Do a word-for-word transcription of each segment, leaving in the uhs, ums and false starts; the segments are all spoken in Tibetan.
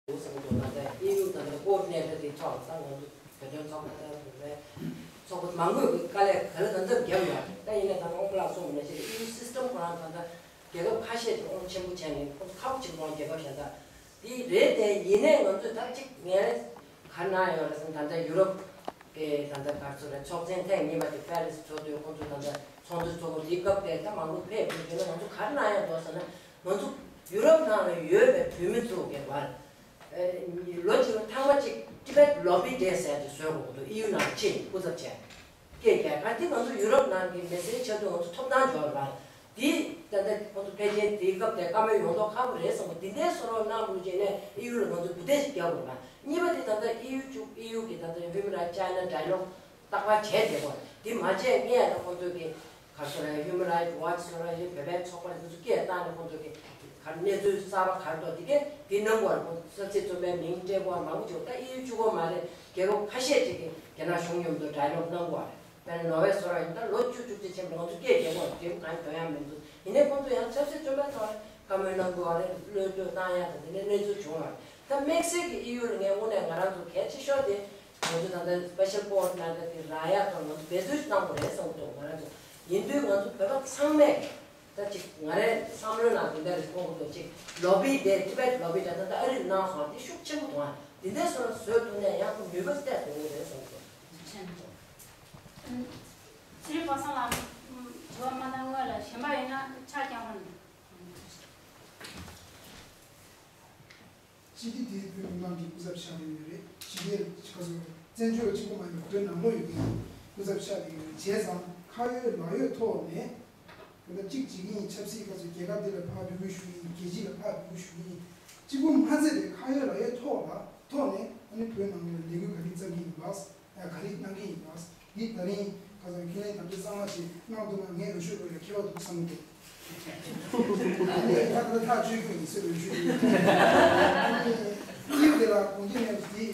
འདུག་བསམ་གྱི་འདུག་ད་ལྟ་ཨི་ཡུ་ད་ལྟ་ཀོ་ཨོ་ཌི་ནེ་ཊར་དེ་ཐོག་ད་ང་ཚོ་བོད་དོན་ཚོགས་པ་ད་བོད་པའི་ཚོགས་པ་མང་པོས་དཀའ་ལས་ག་ལ་གང་འཚམ་བརྒྱབ་ཡོད་རེད། ད་ཡིན་ནའི་ད་ང་ཨོ་པ་ལགས་གསུངས་པ་ནང་བཞིན་ཨི་ཡུ་སི་སི་ཊམ་ཁོ་རང་ད་ལྟ་རྒྱལ་ཁབ་ཁ་ཤས་ཀྱི་དབང་ཆེན་པོ་བྱས་ནས་ཁོ་ཁག་པོ་ཆེན་པོ་རྒྱལ་ཁབ་གཞན་དག་དེ་རེད་དེ། ཡིན་ནའི་ང་ཚོས་ད་ཅིག་ངས་ག་རེ་གནང་ཡོད་རེད་ཟེར་ན། ད་ལྟ་ཡུ་རོབ་ཀྱི་ད་ལྟ་ག་རེ་ཟེར་རེད། ཚོགས་ཆེན་ཐེངས་གཉིས་པ་དེ་པེ་རི་སི་འཚོགས་དུས་ཁོང་ཚོ་ད་ལྟ་ཚོགས་འདུ་ཚོགས་པ་དེའི་སྐབས་དེ་ད་མང་པོ་ཕེབས་ཡོད་ཀྱི་ན། ང་ཚོ་ག་རེ་གནང་ཡོད་འདུག་ཟེར་ན། ང་ཚོ་ཡུ་རོབ་ནང་ལ་ཡོད་པའི་བོད་མི་ཚོ་གི་བར་ཨེ་ལོ་གཅིག་ལ་ཐེངས་མ་གཅིག་ཊི་བེཊ་ལོ་བི་ཌེ་ཟེར་དེ་བཟོ་དགོས་ཀྱི་འདུག་ཨི་ཡུ་ནང་ཕྱིན་སྐུ་ཚབ་བྱས། སྐད་རྒྱག་ག་དེ་ང་ཚོ་ཡུ་རོབ་ནང་གི་མི་སེར་ཆགས་དུས་ང་ཚོ་ཐོབ་ཐང་འབྱོར་བ་དེ་ད་ལྟ་ཁོང་ཚོ་ཕལ་ཆེར་དེའི་སྐབས་དེ་བཀའ་མོལ་ཡོང་མདོག་ཁ་པོ་རེད་བསམ་གི། དེ་འདྲའི་བཟོ་རོགས་གནང་དགོས་བྱས་ནས་ཨི་ཡུ་ལ་ང་ཚོ་འབུལ་ཏེ་ཞིག་རྒྱག་དགོས་པ། གཉིས་པ་དེ་ད་ལྟ་ཨི་ཡུ་བཅུ་ཨི་ཡུ་གི་ད་ལྟ་ཧིའུ་མན་རའེ་ཊི་ཅའི་ན་ཌའི་ལོག་རྟག་པར་བྱས་བསྡད་དགོས། དེ་མ་བྱས་སྔས་ལ་ཁོང་ཚོ་གི་ག་རེ་ཟེར་རེད། ཧིའུ་མན་རའེ་ཊི་ཝ་ཆི་ཟེར་རེད། བོད་པའི་ཚོགས་པ་རེད། དེ་ཚོ་སྐད་བཏང་ནས་ཁོང་ཚོ་གི་ག་རེ་གནས་ཚུལ་གསར་པ་ག་རེ་འདུག་དེ་གས་དེ་གནང་དགོས་རེད། ཁོང་ཚོ་ཆབ་སྲིད་བཙོན་པའི་མིང་སྤྲད་དགོས་མང་པོ་བྱུང་། ད་ཨི་ཡུ་གཅིག་པོ་མ་རེད། རྒྱལ་ཁབ་ཁ་ཤས་ཅིག་གིས་རྒྱ་ནག་གཞུང་མཉམ་དུ་ཌའི་ལོག་གནང་དགོས་རེད། དཔེར་ན་ནོར་ཝེ་བཟོ་འདྲ་ཡིན་ན་ད་ལོ་བཅུ་བཅུ་གཅིག་ཕྱིན་པ་ང་ཚོ་སྐད་རྒྱག་དགོས་རེད། འགྲེམས་གང་དོན་ཡང་མི་འདུག་ཡིན་ནའི་ཁོང་ཚོ་ཡང་ཆབ་སྲིད་བཙོན་པའི་ཐོག་ལ་བཀའ་མོལ་གནང་དགོས་རེད། གློད་གྲོལ་བཏང་ཡ་དང་དེ་འདྲའི་གནས་ཚུལ་བྱུང་བ་རེད། ད་དམིགས་བསལ་གྱི་ཨི་ཡུ་ལ་ངས་དངོས་གནས་ང་རང་ཚོ་གལ་ཆེ་ཤོས་དེ་ང་ཚོ་ད་ལྟ་སི་པེ་ཤལ་ཀོ་ཨོ་ཌི་ནེ་ཊར་དེ་རག་ཡ་ཐོག་ང་ཚོ་འབད་བརྩོན་ཞིག་གནང་དགོས་རེད་བསམ་གྱི་འདུག་ང་རང་ཚོ་ཡིན་དུས་ང་ཚོ་བོད་པ་ཚང་མས་ད་ཅིག་ང་རའི་བསམ་བློའི་ནང་དེ་འདྲ་རེ་མཐོང་གི་འདུག་ཅིག་ལོ་བི་དེ་ཊི་བེཊ་ལོ་བི་ད་ལྟ་ད་ཨ་རི་ལ་གནང་སོང་། དེ་ཤུགས་ཆེན་པོ་འདུག་དེ་འདྲའི་བཟོ་འདྲ་བཟོས་ཐུབ་ན་ཡང་ཁོ་ནུས་པ་སྟེར་ཐུབ་ཀྱི་རེད་བསམ་གྱི་འདུག་ཆེན་པོ། ཚེ་རིང་པ་སངས་ལགས། དྲི་བ་མ་གནང་སྔོན་ལ་གཞན་པ་ཡོད་ན་ཕྱག་བརྐྱངས་རོགས་གནང་། སྤྱི་བདེ་དེ་བོད་མི་མང་གི་སྐུ་ཚབ་ཆགས་ཀྱི་ཡོད་རེད། སྤྱི་བདེ་ཁ་སོ་བཙན་བྱོལ་གཅིག་པོ་མ་ཡིན་པར་བོད་ནང་ལོགས་ཡོད་མཁན་སྐུ་ཚབ་ཆགས་ཀྱི་ཡོད་རེད། བྱས་ཙང་ཁ་ཡོད་ལག་ཡོད་ཐོག་ནས་ད་ལྟ་གཅིག་བྱེད་ཀྱི་ཡིན། ཆབ་སྲིད་ཁ་སོ་རྒྱལ་ཁབ་འདི་ལ་ཕར་འབོད་སྐུལ་ཞུ་གི་ཡིན། རྒྱལ་སྤྱི་ལ་ཕར་འབོད་སྐུལ་ཞུ་གི་ཡིན། གཅིག་པོ་མ་ཚད་པའི་ཁ་ཡོད་ལག་ཡོད་ཐོག་ལ་ཐོག་ནས་ཨ་ནི་བོད་ནང་ལ་ལས་འགུལ་ག་རེ་བརྩམས་ཀྱི་ཡིན་པ། ཨ་ག་རེ་གནང་གི་ཡིན་པ། འདི་ད་རིང་ཁ་སང་ཁས་ལེན་དམ་བཅའ་གཙང་མ་ཞིག་གནང་འདུག་ན་ངས་འོས་ཤོག་བླུགས་ཡ་ཁྱད་པར་འདུག་བསམ་གྱི་འདུག་ཨ་ནི་ད་ལྟ་ཐག་གཅོད་རྒྱུ་ཡིན་ཟེར་འོས་ཤོག་བླུགས་ཡ། ཨ་ནི་དེ་ལ་དགོངས་འགལ་མེད་པ་དེ་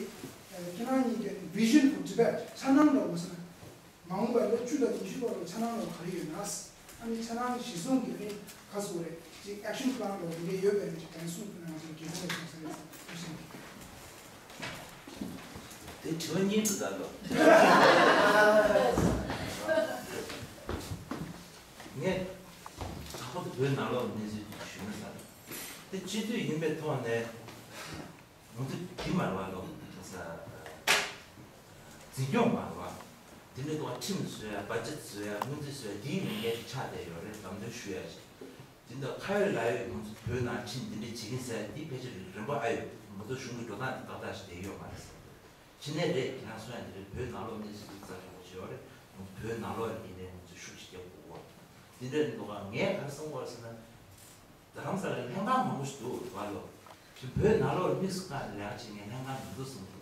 ཁྱེད་རང་གཉིས་ཀྱི་Vision for Tibet འཆར་སྣང་འདྲ་བོ་ཟེར་ན། མ་འོངས་པའི་ལོ་བཅུ་དང་ཉི་ཤུ་ལོ་ལ་འཆར་སྣང་འདྲ་བོ་ག་རེ་ཡོད་ན། ཨ་ནི་འཆར་སྣང་གཞི་བཟུང་གི་ཨ་ནི་ག་ཟེར་དགོས་རེད། ཅིག་action plan འདྲ་བོ་འདི་འདྲ་ཡོད་པའི་ཅིག་དྲན་གསོ་ཕུལ་ན་ང་ཚོ་དགེ་མཚན་ལ་ཐུག་ས་རེད་བསམ་གྱི། དེ་དྲི་བ་གཉིས་འདུག་ད་ལོ། ངས་ད་ཁོ་ཚོ་བོད་ནང་ལོགས་གནས་ཚུལ་ཞུས་ན་ད་དེ་སྤྱི་འཐུས་ཡིན་པའི་ཐོག་ནས་ང་ཚོ་གི་མ་རེད་བ་ལོ། ད་ས་འཛིན་སྐྱོང་མ་རེད་བ། དེ་འདྲའི་ཐོག་ཁྲིམས་བཟོ་ཡ། བ་ཇེཊ་བཟོ་ཡ། སྔོན་རྩིས་བཟོ་ཡ། དེའི་ལས་འགན་ཆགས་བསྡད་ཡོད་རེད། ལམ་སྟོན་ཞུ་ཡ་ཞིག་དེ་འདྲ་ཁ་ཡོད་ལག་ཡོད་ང་ཚོ་བོད་ནང་ཕྱིན་འདི་འདྲ་བྱེད་ཀྱིན་ཟེར་འདི་ཕལ་ཆེར་རིམ་པ་ཨ་ཡོད། ང་ཚོ་གཞུང་གི་འགྲོ་སྟངས་འདི་ཏག་ཏག་ཞིག་བསྡད་ཡོད་མ་རེད་བསམ་གྱི། ཕྱི་ནས་རེད། ཁྱེད་རང་གསུང་ཡ་འདི་རེད། བོད་ནང་ལོགས་གནས་ཚུལ་འདི་རྩ་ཆེན་པོ་ཞིག་ཡོད་རེད། ང་ཚོ་བོད་ནང་ལོགས་ཡིན་ནའི་ང་ཚོ་ཤུགས་ཆེ་རྒྱབ་དགོས་གོ། འདི་འདྲ་འདུག་ག་ངས་ག་རེ་གསུང་དགོས་རེད་ཟེར་ན། རྡ་རམ་ས་ལར་ལྷན་ཁང་མང་པོ་ཞིག་འདུག་བ་ལོ། བོད་ནང་ལོགས་ལ་དམིགས་སུ་བཀར་ནས་ལས་ཀ་བྱེད་མཁན་ལྷན་ཁང་མི་འདུག་གསུང་འདུག་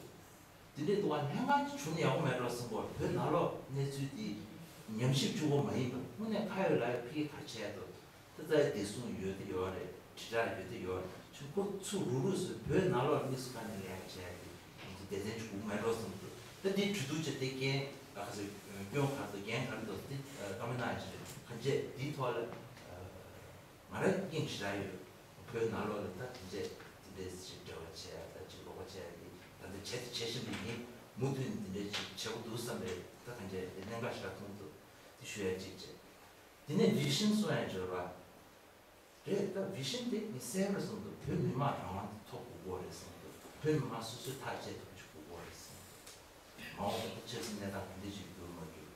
དེ་འདྲའི་འདུག་ག་ལྷན་ཁང་གཅིག་བྱུང་ན་ཡག་པོ་མེད་འགྲོ་གསུང་གོ། བོད་ནང་ལོགས་གནས་ཚུལ་འདི་ཉམས་ཞིབ་གཅིག་པོ་མ་ཡིན་པར་དངོས་གནས་ཁ་ཡོད་ལག་ཡོད་ཕ་གི་ག་བྱས་འདུག་ད་ལྟ་བདེ་སྲུང་ཡོད་དེ་ཡོད་རེད། དྲིལ་བསྒྲགས་ཡོད་དེ་ཡོད་རེད། ཁྱོད་ཁོ་ཚུར་རུག་རུག་སོང་། བོད་ནང་ལོགས་དམིགས་སུ་བཀར་ནས་ལས་ཀ་བྱས་ཏེ་ང་ཚོ་སྡེ་ཚན་གཅིག་དགོས་མེད་འགྲོ་གསུངས་འདུག་ད་འདི་གྲོས་བསྡུར་བྱས་ཏེ་འགན་ཨ་ཁ་ཚོད་སྐྱོན་ག་རེ་འདུག་འགན་ག་རེ་འདུག་འདི་བཀའ་མོལ་གནང་ཡ་ཅིག་རེད། གང་བྱས་འདིའི་ཐོག་ལ་ང་རང་དབྱིངས་ཞེ་དྲག་ཡོད། བོད་ནང་ལོགས་ལ་ད་གང་བྱས་འདི་འདྲས་ཅིག་འབྲེལ་བ་བྱས་ཡ་ད་ཅིག་ལོགས་པ་བྱས་ཡ་འདི་ད་འདི་བྱས་ཏེ་བྱས་བཞིན་པ་ཡིན། མུ་མཐུད་ནས་འདི་འདྲས་ཅིག་བྱེད་དགོས་འདུག་བསམ་པའི་ད་གང་བྱས་འདི་གནད་འགག་ཞེ་དྲག་མཐོང་འདུག་འདི་ཞུ་ཡ་གཅིག་བྱས། དེ་ནས་བི་ཤན་གསུང་ཡ་འབྱོར་བ། རེད། ད་བི་ཤན་དེ་ངས་གསལ་པོར་གསུངས་འདུག་བོད་མི་མང་རང་དབང་དེ་ཐོབ་དགོས་ཀྱི་ཡོད་རེད་གསུངས་འདུག་བོད་མི་མང་སོ་སོས་ཐག་བཅད་ཐུབ་པ་ཞིག་དགོས་ཀྱི་ཡོད་རེད་གསུངས་འདུག་མ་འོངས་པ་ད་ཆབ་སྲིད་གནས་སྟངས་ག་འདྲ་ཞིག་འགྱུར་མ་འགྱུར།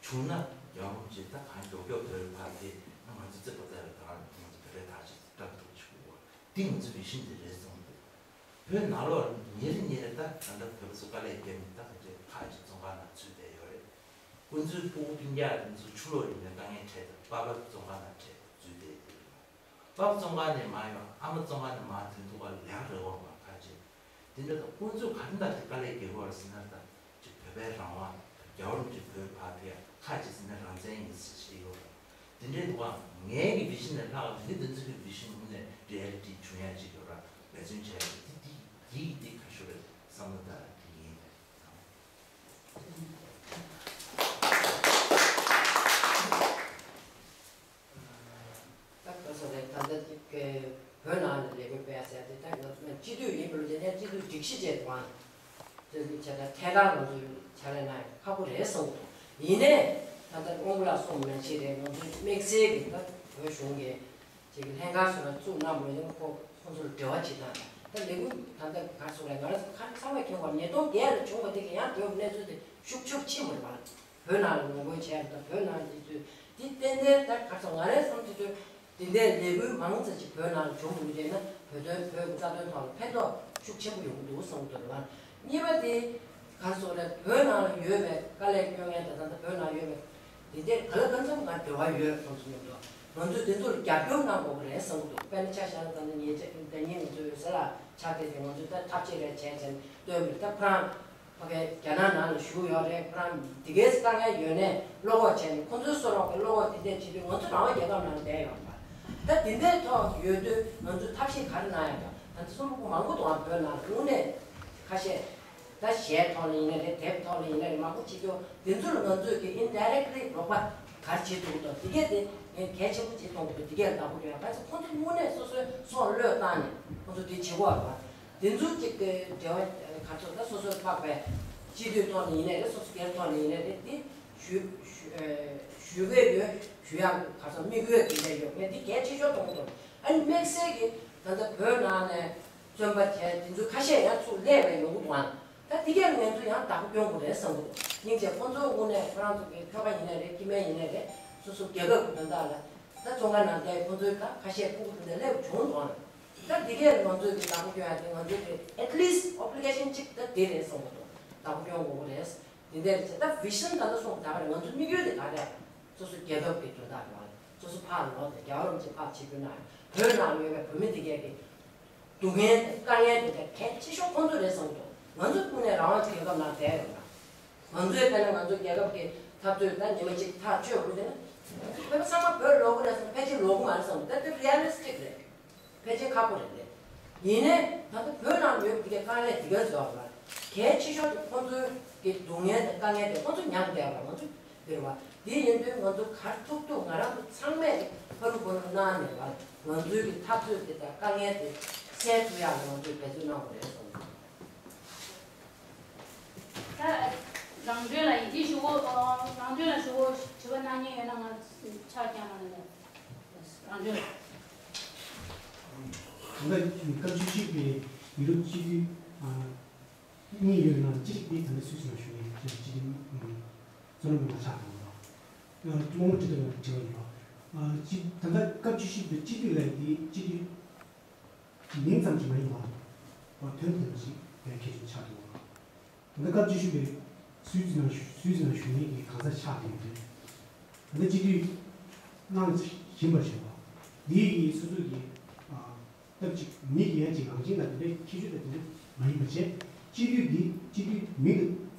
བྱུང་ན་རྒྱལ་བ་རིན་པོ་ཆེ་ད་གང་མགྱོགས་མགྱོགས་བོད་ལ་ཕར་ཕེབས་ན་ང་ཚོ་རྩིག་པ་བརྡབས་ལ་ད་ང་ཚོ་བོད་པའི་ཐག་གཅོད་བཏང་ཐུབ་པ་ཞིག་དགོས་ཀྱི་ཡོད་རེད། འདི་ང་ཚོ་བི་ཤན་དེ་རེད་གསུངས་འདུག་བོད་ནང་ལོགས་ཉིན་རེ་ཉིན་རེ་ད་ད་ལྟ་བོད་པ་ཚོ་དཀའ་ལས་བརྒྱབ་ནས་ད་ག་ཚོད་ཁག་ཅིག་བཙོན་ཁང་ནང་ཚུད་བསྡད་ཡོད་རེད། ཁོ་ཚོའི་སྤུ་གུ་སྤུན་ཀྱག་དེ་ཚོ་ཕྱི་ལོགས་ཡིན་ན་དཀའ་ངལ་འཕྲད་དང་། པ་ཕ་བཙོན་ཁང་ནང་འཕྲད་འཛུལ་བསྡད་དེ་རེད། པ་ཕ་བཙོན་ཁང་ནས་མར་ཡོང་། ཨ་མ་བཙོན་ཁང་ནས་མར་ཐོན་ཐུབ་པ་ལས་ཀ་རེ་བ་མ་ཁག་ཅིག་དེ་འདྲ་དང་ཁོ་ཚོས་ག་རེ་ད་དེ་དཀའ་ལས་རྒྱག་གི་ཡོད་རེད་ཟེར་ན། ད་ཅིག་བོད་པའི་རང་དབང་། རྒྱལ་བ་རིན་པོ་ཆེ་བོད་ཕར་ཕེབས་ཡ། ཁག་ཅིག་ཟེར་ན་རང་བཙན་ཡིན་ཟེར་བཤད་ཡོད་རེད། དེ་འདྲའི་འདུག་ག་ངའི་གི་བི་ཤན་ལས་ལྷག་ལ་དེ་འདི་ཚོ་གི་བི་ཤན་དངོས་གནས་རི་ཨེ་ལི་ཊི་བྱུང་ཡ་ཅིག་ཡོད་ར། འབད་བརྩོན་བྱས་ཏེ་དེ་དེ་དེ་དེ་ཁ་ཤོར་རེད་བསམ་བློ་ད་དེ་ཡིན། ད་ག་ཚོད་རེད། ད་ལྟ་གི་བོད་ནང་ལ་ལས་འགུལ་སྤེལ་ཟེར་དེ་ད་ང་ཚོ་སྤྱི་འཐུས་ཡིན་པ་ལ་དེ་ནས་སྤྱི་འཐུས་སྒྲིག་གཞི་བཅས་དང་དེ་ཚོའི་ཆེད་དུ་ཐད་ཀར་ང་ཚོས་ཕྱག་ལས་གནང་ཡག་ཁག་པོ་རེད་བསམ་གྱི་འདུག་ཡིན་ནའི་ད་ལྟ་དབང་པོ་ལགས་གསུངས་པ་ནང་བཞིན་རེད། ང་ཚོའི་དམིགས་བསལ་གྱི་ད་བོད་གཞུང་གི་ཅིག་ལྷན་ཁང་སོགས་ལ་བཙུགས་གནང་བ་ཡིན་ཁོ་ཁོང་ཚོར་འབྲེལ་བ་བྱེད་སྟངས་དང་ད་ལས་འགུལ་ད་ལྟ་ག་རེ་ཟེར་དགོས་རེད། ང་རང་ཚོ་ཁ་ཚང་མས་མཁྱེན་གྱི་ཡོད་རེད། ཉིས་སྟོང་བརྒྱད་ལ་བྱུང་བ་དེ་གི་ཡང་བོད་གནས་ཚུལ་དེ་ཤུགས་ཆེ་རུ་ཕྱིན་པ་རེད་པ། བོད་ནང་ལ་ངོ་རྒོལ་བྱས་པ་དང་བོད་ནང་གི་དུས་འདི་ཏན་ཏན་ད་ག་ཚོད་ང་རའི་བསམ་ཚུལ་དུ་འདི་འདྲའི་ལས་འགུལ་མང་ཙམ་ཞིག་བོད་ནང་ལ་བྱུང་བ་ཡིན་ན་བོད་དོན་བོད་ཀྱི་རྩ་དོན་ཐོག་ལ་ཕན་ཐོགས་ཤུགས་ཆེན་པོ་ཡོང་གི་འདུག་བསམ་གྱི་འདུག་རེད་བ། གཉིས་པ་དེ་ག་རེ་ཟེར་དགོས་རེད། བོད་ནང་ལ་ཡོད་པའི་དཀའ་ལས་སྐྱོན་མཁན་དང་ད་ལྟ་བོད་ནང་ཡོད་པའི་འདི་འདྲའི་ག་ལ་གང་འཚམ་ང་འབྲེལ་བ་ཡོད་བསམ་ཚུལ་ཡོང་འདུག་ང་ཚོས་དེ་ཚོར་རྒྱབ་སྐྱོར་གནང་དགོས་ཀྱི་རེད་བསམ་གྱི་འདུག་དཔེར་ན་ཆ་བཞག་ན་ད་ལྟ་ཉེ་ཆར་ཟླ་ཉིན་ང་ཚོའི་ཟེར་ལ་ཆགས་བསྡད་དེ་ང་ཚོས་ད་ཐབས་ཤེས་རེ་བྱས་བྱས་ནས་སྟོན་པ་རེད། ད་ཁོ་རང་ཕ་གིའི་རྒྱ་ནག་ནང་ལ་བཞུགས་ཡོད་རེད། ཁོ་རང་འདི་གའི་དཀའ་ངལ་ཡོད་ནའི་བློ་ཁོག་བྱས་ནས་ཁོ་ཚོའི་བཟོ་འདྲ་གི་བློ་ཁོག་དེ་འདྲས་བྱེད་དུས་ང་ཚོ་རང་དབང་རྒྱལ་ཁབ་ནང་བསྡད་ཡོད་པ། ད་དེ་འདྲའི་ཐོག་ཡོད་དུས་ང་ཚོས་ཐབས་ཤེས་ག་རེ་གནང་ཡག་དང་ད་ལྟ་གསུམ་པོ་མང་པོ་འདུག་ཨ་བོད་ནང་དངོས་གནས་ཁ་ཤས་ད་གཞས་ཐོག་ལ་ཡིན་ན་རེད། དེབ་ཐོག་ལ་ཡིན་ན་རེད། མང་པོ་བྱེད་རྒྱུ་དེ་ཚོ་ལ་ང་ཚོས་ཀྱི་ཨིན་ཌའི་རེག་ཊི་ལི་རོགས་པ་ག་རེ་བྱེད་ཐུབ་ཀྱི་འདུག་དེ་གས་དེ་ངས་གལ་ཆེན་པོ་བྱེད་མཐོང་གི་འདུག་དེ་གས་ལ་བདག་པོ་སྐྱོན་ཡག་ག་ཚོད་ཁོ་ཚོ་དངོས་གནས་སོ་སོའི་སྲོག་བློས་བཏང་ནས་ཁོ་ཚོ་དེ་བྱེད་དགོས་པ། དེ་ཚོ་གཅིག་གི་འབྲེལ་བ་ག་ཚོད་ད་སོ་སོར་འཕགས་པའི་སྤྱི་འཐུས་ཐོག་ནས་ཡིན་ནའི་རེད། སོ་སོ་སྒེར་ཐོག་ནས་ཡིན་ནའི་རེད། དེ་ཞུ་ཞུ་ཨེ་ཞུ་གི་ཡོད། ཞུ་ཡག་ག་ཚོད་དམིགས་ཡུལ་དེ་འདྲ་ཡོད་མེད་དེ་གལ་ཆེ་ཤོས་མཐོང་གི་འདུག་ཨ་ནི་དམིགས་བསལ་གྱི་ད་ལྟ་བོད་ནང་ནས་བཙོན་པ་བྱས་དེ་ཚོ་ཁ་ཤས་ཡང་ཚུར་སླེབས་པ་ཡོང་གི་འདུག་ཨ་ད་དེ་གས་ང་ཚོ་ཡང་བདག་པོ་སྐྱོང་དགོས་རེད་བསམ་གི་འདུག་སྙིང་རྗེ་ཁོང་ཚོ་དངོས་གནས་ཁོ་རང་ཚོ་གི་ཁྱོ་ག་ཡིན་ནའི་རེད། སྐྱེ་དམན་ཡིན་ནའི་རེད། སོ་སོ་རྒྱལ་ཁབ་ཀྱི་དོན་དག་ལ་ད་བཙོན་ཁང་ནང་བསྡད་ཁོང་ཚོའི་ད་ཁ་ཤས་ཕྲུ་གུ་དེ་འདྲ་སླེབས་བྱུང་འདུག་ཨ། ད་འདི་གས་ང་ཚོས་ཀྱི་བདག་པོ་སྐྱོང་ཡག་དེ་ང་ཚོའི་གི་at least obligation་གཅིག་ད་དེ་རེད་བསམ་གི་འདུག་བདག་པོ་སྐྱོང་དགོས་ཀྱི་རེད། དེ་འདྲ་རེད་ཅེས་ད་vision་ད་ལྟ་སོང་ད་ག་རེད། ང་ཚོའི་དམིགས་ཡུལ་དེ་ག་རེད། སོ་སོ་རྒྱལ་ཁབ་ཀྱི་དོན་དག་རེད་བ། སོ་སོ་ཕར་ལོག་སྟེ་རྒྱལ་བ་རིན་པོ་ཆེ་ཕར་ཆིབས་བསྒྱུར་གནང་ཡག་བོད་ནང་ཡོད་པའི་བོད་མི་དེ་གས་ཀྱི་སྡུག་བསྔལ་དང་དཀའ་ངལ་དེ་འདྲ་གལ་ཆེ་ཤོས་ཁོང་ཚོ་རེད་བསམ་གི་འདུག་ང་ཚོ་ཀུན་ནས་རང་དབང་གི་རྒྱལ་ཁབ་ནང་བསྡད་ཡོད་ན། ང་ཚོས་བལྟས་ན་ང་ཚོ་རྒྱལ་ཁབ་ཀྱི་འཐབ་རྩོད་ད་ཉི་མ་གཅིག་ཐག་ཆོད་དགོས་ཀྱི་ན། བོད་པ་ཚང་མ་བོད་ལོག་གི་རེད་བསམ། ཕལ་ཆེར་ལོག་གི་མ་རེད་བསམ། ད་དེ་realistic་རེད། ཕལ་ཆེར་ཁག་པོ་རེད་དེ། ཡིན་ནའི་ད་ལྟ་བོད་ནང་ཡོད་པའི་དཀའ་ལས་དེ་ག་ཚོད་ལ་གལ་ཆེ་ཤོས་དེ་ཁོང་ཚོའི་གི་སྡུག་བསྔལ་དང་དཀའ་ངལ་དེ་ཁོང་ཚོ་མྱངས་བསྡད་པ་ང་ཚོ་ཡོད་རེད་བ། དེ་ཡིན་དུས་ང་ཚོ་ག་རེ་ཐུབ་ཐུབ་ང་རང་ཚོ་ཚང་མས་ཕ་རུ་བུ་རུ་གནང་ནས་བ་ང་ཚོའི་གི་འཐབ་རྩོད་དེ་དང་དཀའ་ངལ་དེ་སེལ་ཐུབ་ཡག་ལ་ང་ཚོས་འབད་བརྩོན་གནང་དགོས་རེད་བསམ་སོང་། ད་རང་དོན་ལ་ཡིན་གྱི་ཞུ་གོ་ཨ་རང་དོན་ལ་ཞུ་གོ་དྲི་བ་གནང་མཁན་ཡོད་ན་ང་ཕྱག་བརྐྱངས་གནང་ལ་ལས། རང་དོན་ལ། ད་ལྟ་སྐབས་བཅུ་གཅིག་པའི་ཡུ་རོབ་སྤྱི་འཐུས་ཨ་གཉིས་ཡོད་ན་གཅིག་དེ་ད་ལྟ་སུད་སི་ནང་བཞུགས་ནས་སྤྱི་འཐུས་བཙོན་ལ་མ་ཆགས་གོང་ལ་རྨོངས་པ་ཁྲི་ཐོག་ལ་དྲི་བ་ཡིན་པ། ཨ་གཅིག་ད་ལྟ་སྐབས་བཅུ་གཅིག་པའི་སྤྱི་འཐུས་ལ་དེ་སྤྱི་འཐུས་མིང་ཙམ་གྱིས་མ་ཡིན་པར་དོན་དམ་ཞིག་ཡང་གལ་ཆེན་ཆགས་འདུག་ད་ལྟ་སྐབས་བཅུ་བཞི་པའི་སུད་སི་ནང་བཞུགས་སུད་སི་ནང་བཞུགས་མཁན་གྱི་གང་ཟག་ཆགས་ཡོད་དུས། ད་ལྟ་སྤྱི་འཐུས་གནང་བཞིན་པར་བྱས་པ། འདི་ཡིས་སོ་སོ་གི་ཨ་སྟབས་གཅིག་མི་གི་ཡན་གཅིག་རང་བཞིན་ལ་དེ་འདྲའི་ཁྱད་ཆོས་དང་དེ་འདྲ་མ་ཡིན་པ་བྱས། སྤྱི་འཐུས་འདི་སྤྱི་འཐུས་མིང་དང་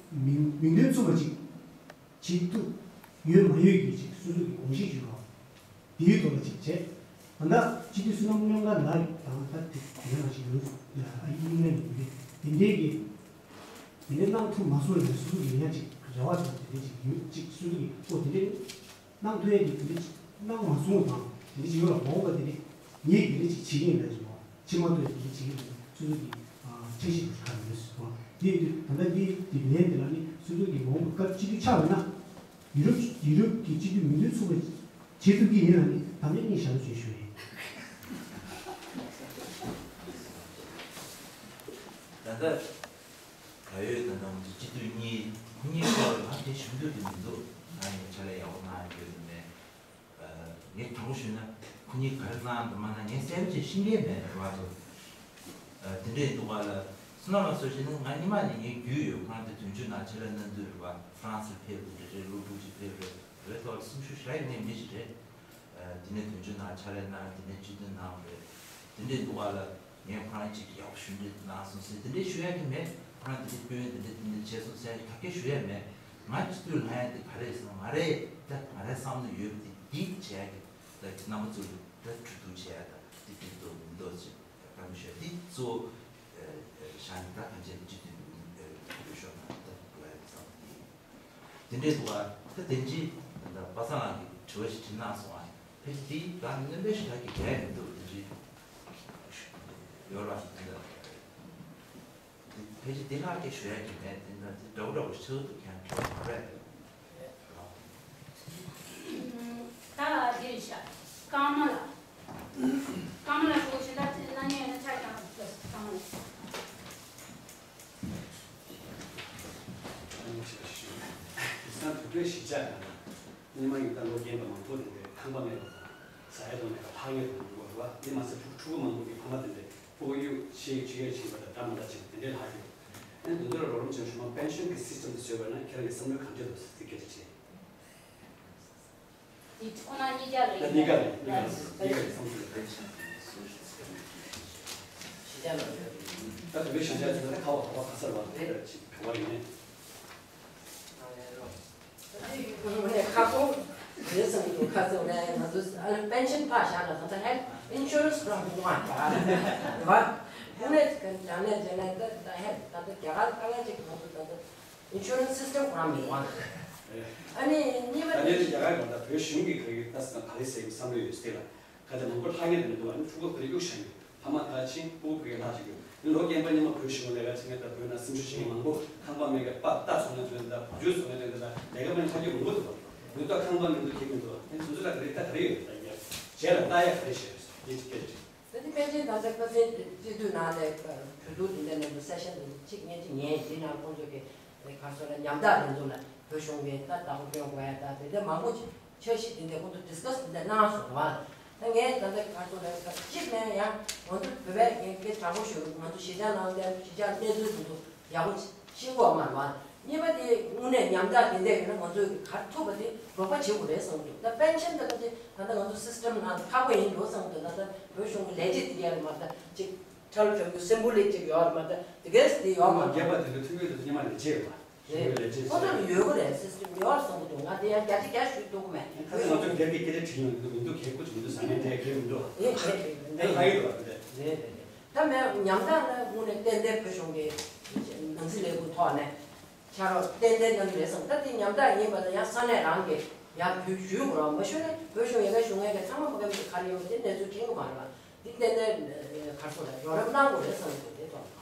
མིང་མིང་དོན་མཚུངས་པ་ཅིག་བྱེད་ཐུབ་ཡོད་མ་ཡོད་ཀྱི་ཅིག་སོ་སོ་གི་དགོངས་གཞི་ཅིག་ཡོད་རོགས། དེའི་ཐོག་ལ་ཅིག་བྱས། ད་ལྟ་སྤྱི་འཐུས་བསོད་ནམས་གླིང་པ་ལགས་དང་ད་དེ་དེ་ནང་ཞིག་ཡོད། ཨ་ཡིན་ན་ཡིན་དེ་དེ་འདྲའི་གི་དེ་འདྲའི་གནང་ཐུབ་མ་སོང་ཡང་སོ་སོ་གི་ཡང་ཅིག་རེ་བ་དང་དེ་འདྲའི་ཅིག་ཡོད་ཅིག་སོ་སོ་གི་ཨོ་དེ་འདྲའི་གནང་ཐུབ་ཡ་གི་དེ་འདྲའི་ཅིག་གནང་མ་སོང་དང་དེ་འདྲའི་ཅིག་ཡོད་ལ་མ་འོངས་པ་དེ་འདྲའི་ངས་དེ་འདྲའི་ཅིག་བྱེད་ཀྱི་ཡིན་ལབ་ཅིག་ཨོ། ཕྱི་མ་ཐོག་ཡིན་གྱི་ཡིན་སོ་སོ་གི་འཆར་གཞི་དེ་ག་རེ་ཡོད་སྲིད་པ་དེ་ཡིན་དུས་ད་ལྟ་འདི་འདི་ལན་འདི་ལ་ནི་སོ་སོ་གི་མ་འོངས་པ་སྐབས་སྤྱི་འཐུས་ཆགས་ཡོད་ན་ཡུ་རོབ་ཡུ་རོབ་ཀྱི་སྤྱི་འཐུས་མིང་དོན་མཚུངས་པ་བྱེད་ཐུབ་ཀྱི་ཡིན་ལ་ནི་དམ་བཅའ་གཉིས་བཞག་རོགས་ཞེས་ཞུ་ཡིན། ད་ལྟ་ད་ཡོད་ད་ལྟ་ང་ཚོ་སྤྱི་འཐུས་གཉིས་ཁོ་གཉིས་ཐོག་ལ་དེ་ཞུ་འདོད་དུ་མི་འདུག་ང་ཡང་ཕྱག་ལས་ཡག་པོ་གནང་ཡོད་དུ་མེད། ངས་དྲང་པོ་ཞུས་ན་ཁོ་གཉིས་ག་རེ་གནང་འདུག་མ་གནང་ངས་གསལ་པོ་ཅིག་ཤེས་ཀྱི་མེད་རེད་བ་ཚོ། དེ་འདྲས་འདུག་ག་ལ། བསོད་ནམས་ལགས་སོགས་བྱས་ན་ང་སྔོན་མ་ནས་ངའི་རྒྱུས་ཡོད། ཁོ་རང་དེ་དོན་གཅོད་ནང་ཕྱག་ལས་གནང་དུས་རེད་བ་ཧྥ་རན་སིར་ཕེབས་དགོས་རེད། སློབ་ཕྲུག་ཅིག་ཕེབས་རེད་རེད་ཐོག་སེམས་ཤུགས་ཞེ་དྲག་ཡོད་མཁན་མི་ཞིག་རེད། དེ་ནས་དོན་གཅོད་ནང་ཕྱག་ལས་གནང་དེ་ནས་སྤྱི་འཐུས་གནང་རེད། དེ་འདྲས་འདུག་ག་ལ། ངས་ཁོ་རང་གཅིག་ཡག་པོ་ཞུ་འདོད་གནང་སོང་ཟེར་དེ་འདྲས་ཞུ་ཡ་གི་མེད། ཁོ་རང་དེ་འདྲས་སྐྱོན་དེ་འདྲས་དེ་འདྲས་བྱས་སོང་ཟེར་ཡ་གི་ཐབས་སྐྱོ་ཞུ་ཡ་མེད། ང་སྤྱི་འཐུས་ལངས་ཡ་དེ་ག་རེ་ཟེར་ན་ང་རེད་ད་ང་རའི་བསམ་བློ་ཡོད་པ་དེ་འདི་བྱས་ཡ་གི་ད་རྣམ་པ་ཚོ་ལ་ད་གྲོས་བསྡུར་བྱས་ཡ་ད་དེ་འགྲིག་འདུག་མི་འདུག་ཅེས་བཀའ་མོལ་ཞུ་ཡ་དེ་གཙོ་བོ་བཞག་ནས་ད་གང་བྱས་སྤྱི་འཐུས་འོས་ཤོག་ནང་ད་འགྲོ་ཡ་བསམ་གི་ཡིན། དེ་འདྲས་འདུག་ག་ད་དེ་རྗེས་ད་པ་སངས་ལགས་ཀྱིས་དྲི་བ་ཞིག་དྲིས་གནང་སོང་ཨ། ཕལ་ཆེར་དེ་ད་སྣོན་པ་ཞིག་ད་གི་གལ་མི་འདུག་དེ་རྗེས། ཡོད་ར་ཞིག་འདུག་ཕལ་ཆེར་འདི་ལྷག་གི་ཞུ་ཡ་གི་མེད། འདི་ན་འདི་འདྲ་བོ་འདྲ་བོ་ཞིག་ཆགས་འདུག་ཀྱང་ཁྱོད་མ་རེད། ད་འདིར་ཤ་ཀ་མ་ལ། ཀ་མ་ལ་ཞུ་ཞུ་ད་ན་ཉེ་ན་ཆ་ཀྱང་ཀ་མ་ལ། ས་བུ་ཕྲུག་གཞིས་ཆགས་ནང་ལ་སྔོན་མ་ཡིན་ད་ལོ་རྒན་པ་མང་པོ་དེ་འདྲའི་ཁང་པ་མེད་པ་དང་ཟ་ཡ་དང་མེད་པ་ལྷག་ཡོད་དང་མང་པོ་རེད་བ། དེ་མ་ཟད་ཕྲུ་ཕྲུ་གུ་མང་པོ་གི་ཕ་མ་དེ་འདྲའི་ཕྲུ་གུ་གཡུག་ཤེས་ཅི་ཡོད་བྱིན་པ་དང་འདྲ་མ་འདྲ་བྱིན་དེ་འདྲའི་ལྷག་ཡོད། ཨ་ནི་འདི་ཚོ་ལ་རོགས་རམ་བྱེད་ཞུ་མ་པེན་ཤན་གི་སིས་ཊམ་དེ་བཟོས་པ་ན་ཁྱེད་རང་གི་བསམ་བློ་གང་འདྲ་འདུག་ཟེར་སྐད་ཆ་དྲིས། འདི་ཁོ་ན་གཉིས་ཀ་ལ་ད་གཉིས་ཀ་ལ་གཉིས་ཀ་ལ་གཉིས་ཀ་ལ་བསམ་ཚུལ་ལ་གཞིས་ཆགས་ལ་ད་དུ་བའི་གཞིས་ཆགས་ཚོ་ད་ཁ་བ་ག་བ་ག་ས་ལ་ཅིག་ག་བ་ཡིན་ནས། ཁ་ཁོང་རེད་བསམ་གྱི་འདུག་ཁ་ཚོ་ནས་ང་ཚོ་ཨ་ལ་པེན་ཤན་ཕར་བཞག་ན་ད་ལྟ་ཧེལ་ཨིན་ཤུ་རན་སི་པྲོག་རམ་དབང་རེད་བ། དངོས་གནས་དྲང་གནས་བྱས་ན་ད་ད་ཧེལ་ད་ལྟ་རྒྱ་གར་དཀའ་ངལ་ཅིག་ང་ཚོ་ད་ལྟ་ཨིན་ཤུ་རན་སི་སིས་ཊམ་ཁོ་རང་མི་དབང་། ཨ་ནི་གཉིས་པ་ད་ནི་དེ་རྒྱ་གར་གང་ལྟར་བོད་གཞུང་གིས་ག་གི་ལྟ་ས་ག་རེ་ཟེར་གྱི་བསམ་བློ་ཡོད་སྟེ་ལ། ག་དེ་མང་པོ་ལྷག་ཡོད་མི་འདུག་ཨ་ནི་ཕྲུ་གུ་བོད་གཡུག་བཞག་ཡོད། ཕ་མ་ད་ཕྱིན་ཕྲུ་གུ་བོད་ལྷག་ཅིག་ཡོད། ཨ་ནི་ལོ་རྒན་པ་སྔོན་མ་བོད་གཞུང་ལས་ཀ་བྱེད་མཁན་དང་བོད་ནང་སེམས་ཤུགས་ཆེ་མཁན་མང་པོ་ཁང་པ་མེད་པའི་པ་ལྟ་སོང་ན་དོན་དང་བུ་བཅོལ་སོང་ན་དོན་དང་ལས་ཀ་མ་ནི་ཐག་གཅོད་མང་པོ་འདུག་པ། མི་ཐོག་ཁང་པ་མི་འདུག་གི་མི་འདུག་ཨ་ནི་དེ་ཚོ་ལ་ག་རེ་ལྟ་ག་རེ་ཡོད་ད་རྒྱ་རྗེས་ལ་ལྟ་ཡ་ག་རེ་བྱས་རེད་ཟེར་ཡིན་སྐད་ཆ་དྲིས། ད་ནི་པེན་ཤན་ད་ལྟ་ཁ་སང་སྤྱི་འཐུས་ནང་ནས་གྲོས་བསྡུར་དེ་འདྲ་ནས་སེ་ཤན་དེ་གཅིག་ཉན་གཅིག་ཉན་དེ་ནང་ཁོང་ཚོ་གི་ག་སོ་ལ་ཉམ་ཐག་དེ་ཚོ་ལ་བོད་གཞུང་གིས་ད་བདག་པོ་སྐྱོན་དགོས་ཡ་ད་དེ་འདྲ་མང་པོ་འཆར་གཞི་དེ་འདྲ་ཁོང་ཚོ་ཌིས་ཀ་སི་དེ་འདྲ་གནང་སོང་བ། ད་ངས་ད་ལྟ་ག་སོ་ལ་གཅིག་ནས་ཡང་ང་ཚོ་བོད་པའི་ངས་སྐད་དྲག་པོ་ཞུ་ང་ཚོ་གཞིས་ཆགས་ནང་ལ་གཞིས་ཆགས་གནས་ཚུལ་དེ་ཚོ་ཡག་པོ་ཤེས་དགོས་མ་རེད་བ། གཉིས་པ་དེ་དངོས་གནས་ཉམ་ཐག་དེ་འདྲ་ཡོད་ན་ང་ཚོས་ག་ཐུབ་པ་དེ་རོགས་པ་བྱེད་དགོས་རེད་བསམ་འདུག་ད་པེན་ཤན་ད་ལྟ་དེ་ད་ལྟ་ང་ཚོ་སིས་ཊམ་ནང་ཁག་པོ་ཡིན་འགྲོ་བསམ་འདུག་ད་ལྟ་བོད་གཞུང་གི་ལས་བྱེད་དེ་ཡར་མ་ད་ཅིག་ཁྲལ་བྱ་རྒྱུ་སིམ་བོ་ལིག་ཅིག་ཡོད་རེད་མ་ད་དེ་གས་དེ་ཡོད་མ་རྒྱབ་པ་དེ་ཚོ་ཐུག་ཡོད་དུ་སྙེ་མ་ལས་བྱེད་ཡོད་པ་ཞུ་རེད། ཡོད་ལས་བྱེད་ཁོ་ཚོ་ལ་ཡོད་གི་རེད། སིས་ཊམ་ཡོད་བསམ་གི་འདུག་ང་དེ་ཡང་བརྒྱ་ཆ་བརྒྱ་ཞུ་ཐུབ་གི་མེད། ཁ་སང་ང་ཚོ་སྒེར་གྱི་སྐད་ཆ་དྲིས་ཡོང་གི་འདུག་མི་འདུག་གལ་ཁུ་ཆུ་མི་འདུག་ཟ་མའི་འབྲས་གལ་མི་འདུག་ཨེ་གལ་རེད་རེད་ཨེ་ལྷ་ཡོད་རེད་རེད་རེད། ད་མེད་ཉམ་ཐག་ལ་དངོས་གནས་ཏན་ཏན་བོད་གཞུང་གི་ནང་སྲིད་ལས་ཁུངས་ཐོག་ནས་ཕྱག་རོགས་ཏན་ཏན་གནང་གི་རེད་བསམ། ད་དེ་ཉམ་ཐག་ཡིན་པ་ལ་ཡང་ས་གནས་རང་གི་ཡང་བོད་ཞུ་དགོས་ར་མ་ཞུ་ན་བོད་གཞུང་ཡན་ལ་ཞུ་མཁན་གྱི་ཚང་མ་མ་ག་མི་ག་རེ་ཡོང་དེ་གནས་ཚུལ་མཁྱེན་གི་མ་རེད་བ། འདི་ཏན་ཏན་གར་སོང་ལ་རོགས་རམ་གནང་དགོས་རེད་བསམ་གི་འདུག་དེ་ཐོག་ལ།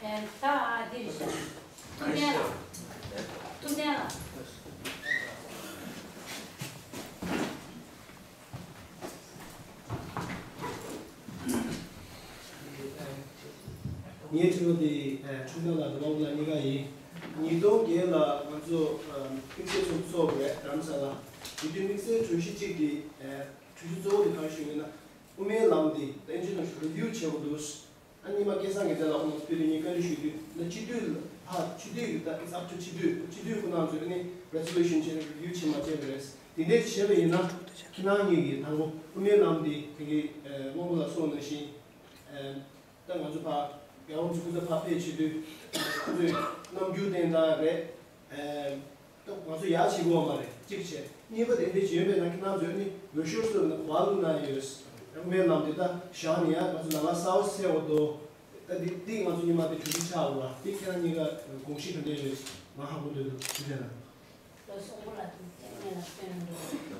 ད་འདིར་ཐུབ་བསྟན་ལགས། ཐུབ་བསྟན་ལགས། ངའི་དྲི་བ་འདི་ཁྲུང་ཐང་ལགས་དང་དབང་པོ་ལགས་གཉིས་ཀ་ཡིན། ཉིས་སྟོང་བརྒྱད་ལ་ང་ཚོ་དམིགས་བསལ་ཚོགས་འདུ་ཚོགས་པ་རེད་རྡ་རམ་ས་ལ། དེ་དུས་དམིགས་བསལ་གྲོས་གཞི་གཅིག་འདི། གྲོས་གཞི་གཙོ་བོ་དེ་གང་ཞུ་ཡོད་ན། དབུ་མའི་ལམ་འདི་ད་ཨིན་ཇི་ནང་ཞུ་རི་ཝིའུ་བྱེད་དགོས་འདུག་ཨ་ནི་མ་སྐལ་བཟང་དགེ་རྩེ་ལགས་ཁོང་ཚོ་ཕུལ་དུས་ངས་བཀའ་འདྲི་ཞུས་དུས་ད་སྤྱི་འཐུས་ལ་ཕར་སྤྱི་འཐུས་ཀྱི་ད་it's up to སྤྱི་འཐུས་སྤྱི་འཐུས་ཁོ་རང་ཚོས་ཨ་ནི་resolution བྱས་ནས་review བྱས་མ་བྱས་པ་རེད། དེ་འདྲས་བྱས་པ་ཡིན་ན་ཁྱེད་རང་གཉིས་ཀྱིས་དང་པོ་དབུ་མའི་ལམ་འདི་དེ་གི་དབང་པོ་ལགས་གསུངས་ནང་བཞིན། ད་ང་ཚོ་ཕར་རྒྱལ་བ་ཚོ་སྐུ་ཚབ་ཕར་ཕེབས་བྱེད་དུས་ཁོ་ཚོས་རྣམ་འགྱུར་བསྟན་སྟངས་རེད། ད་ང་ཚོ་ཡག་བྱེད་དགོས་མ་རེད་གཅིག་བྱས། གཉིས་པ་དེ་འདྲ་བྱེད་ཡོད་པས་ན་ཁྱེད་རང་ཚོས་ནི་འོས་ཤོར་སོགས་ནི་གོ་བ་བླུགས་གནང་ཡོད། དབུ་མའི་ལམ་དེ་ད་བཞག་ནས་ཡང་ང་ཚོ་ནང་ལ་གསར་པ་སེལ་བ་དོ། ད་འདི་འདི་ང་ཚོ་ཉི་མ་དེ་གྲོས་གཞི་ཆགས་འོང་བ་འདི་ཁྱེད་རང་གཉིས་ཀ་དགོངས་གཞི་ག་འདྲ་ཡོད་ང་ཧ་གོ་འདོད་འདུག་ཞུ་དེ་ན། ལོ་སོག་པོ་ལ་དུས་ཚོད་ངེས་ལ་སྟོན་འགྲོ།